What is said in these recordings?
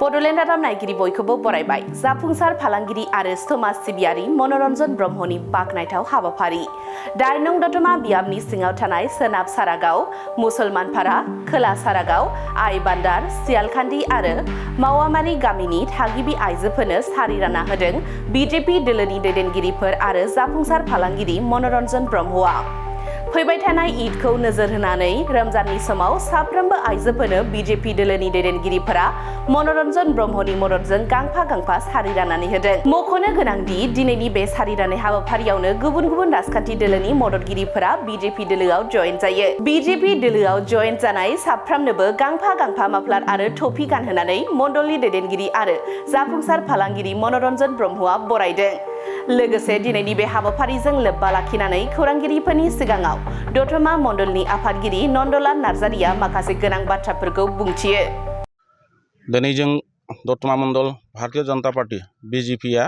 बड'लेण्ड रादाब नायगिरि बयखौबो बरायबाय। जाफुंसार फालांगिरि आरो समाज सिबियारि मनरन्जन ब्रह्मनि बाखनायथाव हाबाफारि। 8 नं दतमा बियाबनि सिङाव थानाय सोनाब सारागाव, मुसलमानपारा, खोला सारागाव, आइ बान्दार, सियालखान्दी आरो मावामारि गामिनि थागिबि आइजोफोरनो सारि रानना होदों बिजेपि दोलोनि दैदेनगिरिफोर आरो जाफुंसार फालांगिरि मनरन्जन ब्रह्मआ। फैबाय थानाय ईदखौ नोजोर होनानै रमजाननि समाव साफ्रोमबो आइजोफोरनो बिजेपि दोलोनि दैदेनगिरिफोरा मनरन्जन ब्रह्मनि मददजों गांफा सारि राननानै होदों। मख'नो गोनांदि दिनैनि बे सारि राननाय हाबाफारियावनो गुबुन गुबुन राजखान्थि दोलोनि मददगिरिफोरा बिजेपि दोलोआव जयेन जायो। बिजेपि दोलोआव जयेन जानाय साफ्रोमनोबो गांफा माफ्लार आरो टफि गानहोनानै मण्डलनि दैदेनगिरि आरो जाफुंसार फालांगिरि मनरन्जन ब्रह्मआ बरायदों। लोगोसे दिनैनि बे हाबाफारिजों लोब्बा लाखिनानै खौरांगिरिफोरनि सिगाङाव दतमा मण्डलनि आफादगिरि नन्दलाल नार्जारिया माखासे गोनां बाथ्राफोरखौ बुंथियो। दिनै जों दतमा मण्डल भारतीय जनता पार्टी बिजेपिआ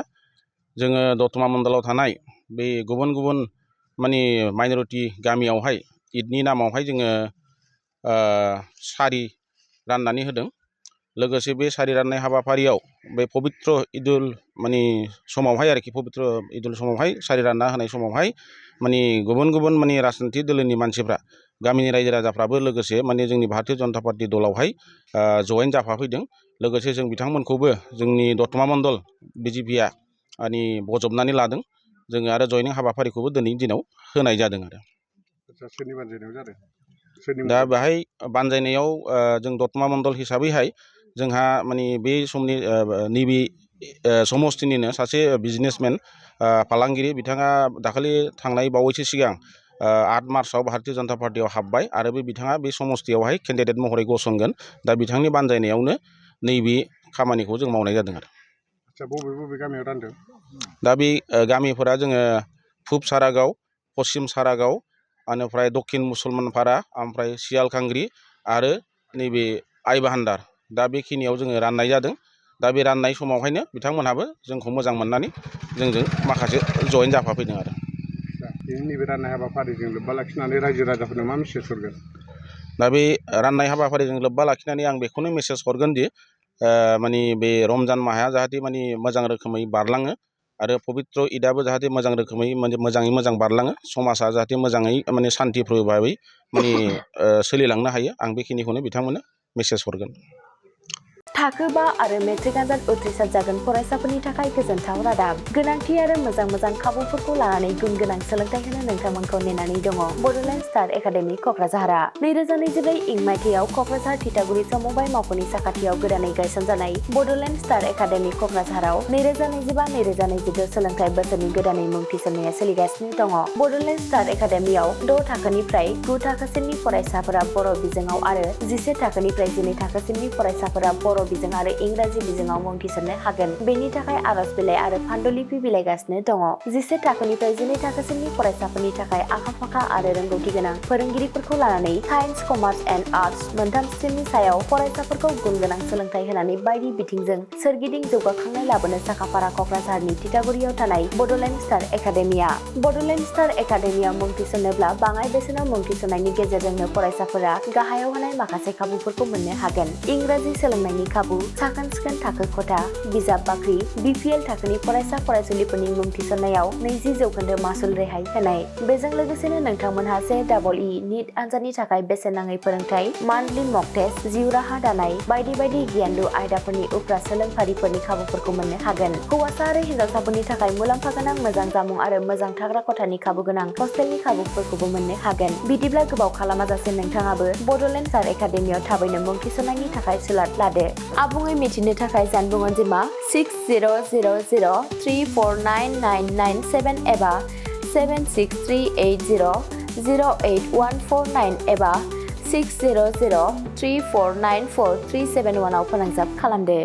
जोङो दतमा मण्डलाव थानाय बे गुबुन गुबुन माइनरिटि गामियावहाय ईदनि नामावहाय जोङो सारि राननानै होदों। लोगोसे बे सारि राननाय हाबाफारियाव बे पबित्र ईदुल समावहाय आरोखि पबित्र ईदुल समावहाय सारि रानना होनाय समावहाय गुबुन गुबुन राजखान्थि दोलोनि मानसिफ्रा गामिनि रायजो राजाफ्राबो लोगोसे जोंनि भारतीय जनता पार्टी दलावहाय जयेन जाफाफैदों। लोगोसे जों बिथांमोनखौबो जोंनि दतमा मण्डल बिजेपिआ बजबनानै लादों। जोङो आरो जयनिं हाबाफारिखौबो दिनैनि दिनाव होनाय जादों आरो। दा बेहाय बानजायनायाव जों दतमा मण्डल हिसाबैहाय जोंहा बे समनि नैबे समस्तिनिनो सासे बिजनेसमेन फालांगिरि बिथाङा दाखालि थांनाय बावैसो सिगां 8 मार्चआव भारतीय जनता पार्टीआव हाबबाय आरो बिथाङा बे समस्तियावहाय केन्डिडेट महरै गसंगोन। दा बिथांनि बानजायनायावनो नैबे खामानिखौ जों मावनाय जादों आरो। बबे गामियाव रानदों? दा बे गामिफोरा जोङो पुब सारागाव, पश्चिम सारागाव, ओमफ्राय दक्षिण मुसलमानपारा, ओमफ्राय सियालखांग्रि आरो नैबे आइ बान्दार। दा बेखिनियाव जोङो राननाय जादों। दा बे राननाय समावहायनो बिथांमोनहाबो जोंखौ मोजां मोननानै जोंजों माखासे जयेन जाफाफैदों आरो। नैबे राननाय हाबाफारिजों लोब्बा लाखिनानै रायजो राजाफोरनो मा मेसेज हरगोन? दा बे राननाय हाबाफारिजों लोब्बा लाखिनानै आं बेखौनो मेसेज हरगोन दि बे रमजान माहाया जाहाथे मोजां रोखोमै बारलाङो आरो पबित्र ईदआबो जाहाथे मोजां रोखोमै मोजाङै मोजां बारलाङो। समाजा जाहाथे मोजाङै सान्थिप्रिय भाबै सोलिलांनो हायो। आं बेखिनिखौनो बिथांमोननो मेसेज हरगोन। थाखो 5 आरो मेट्रिक आनजाद उथ्रिसार जागोन फरायसाफोरनि थाखाय गोजोनथाव रादाब। गोनांथि आरो मोजां खाबुफोरखौ लानानै गुन गोनां सोलोंथाइ होनो नोंथांमोनखौ नेनानै दङ बड'लेण्ड स्टार एकाडेमि क'क्राझारआ। 2024 इं मायथाइयाव क'क्राझार थिथागुरि समबाय मावख'नि साखाथियाव गोदानै गायसनजानाय बड'लेण्ड स्टार एकाडेमि क'क्राझाराव 2025-2026 सोलोंथाइ बोसोरनि गोदानै मुं थिसननाया सोलिगासिनो दङ। बड'लेण्ड स्टार एकाडेमियाव 6 थाखोनिफ्राय 9 थाखोसिमनि फरायसाफोरा बर' बिजोङाव आरो 11 थाखोनिफ्राय 12 थाखोसिमनि फरायसाफोरा बर' बिजों आरो इंराजि बिजोङाव मुं थिसननो हागोन। बेनि थाखाय आर'ज बिलाइ आरो फान्डुलिपि बिलाइगासिनो दङ। 11 थाखोनिफ्राय 12 थाखोसिमनि फरायसाफोरनि थाखाय आखा-फाखा आरो रोंगौथि गोनां फोरोंगिरिफोरखौ लानानै साइन्स, कमार्स एन्ड आर्टस मोनथाम स्ट्रिमनि सायाव फरायसाफोरखौ गुन गोनां सोलोंथाइ होनानै बायदि बिथिंजों सोरगिदिं जौगाखांनाय लाबोनो साखाफारा क'क्राझारनि थिथागुरियाव थानाय बड'लेण्ड स्टार एकाडेमिया। बड'लेण्ड स्टार एकाडेमियाव मुं थिसननोब्ला बाङाइ बेसेनाव मुं थिसननायनि गेजेरजोंनो फरायसाफोरा गाहायाव होनाय माखासे खाबुफोरखौ मोननो हागोन। इंराजि सोलोंनायनि खाबु, साखोन-सिखोन थाखो खथा, बिजाब बाख्रि, BPL थाखोनि फरायसा फरायसुलिफोरनि मुं थिसननायाव 20% मासुल रेहाय होनाय। बेजों लोगोसेनो नोंथांमोनहा JEE नीट आनजादनि थाखाय बेसेन नाङै फोरोंथाइ, मान्थलि मक टेस्ट, जिउ राहा दानाय बायदि गियानलु आयदाफोरनि उफ्रा सोलोंफारिफोरनि खाबुफोरखौ मोननो हागोन। हौवासा आरो हिन्जावसाफोरनि थाखाय मुलाम्फा गोनां मोजां जामुं आरो मोजां थाग्रा खथानि खाबु गोनां हस्टेलनि खाबुफोरखौबो मोननो हागोन। बिदिब्ला गोबाव खालामाजासे नोंथाङाबो बड'लेण्ड स्टार एकाडेमियाव थाबैनो मुं थिसननायनि थाखाय सुलाद लादो। आबुङै मिथिनो थाखाय जानबुं अनजिमा 6000349997 एबा 7638008149 एबा 6003494371 आव फोनांजाब खालामदो।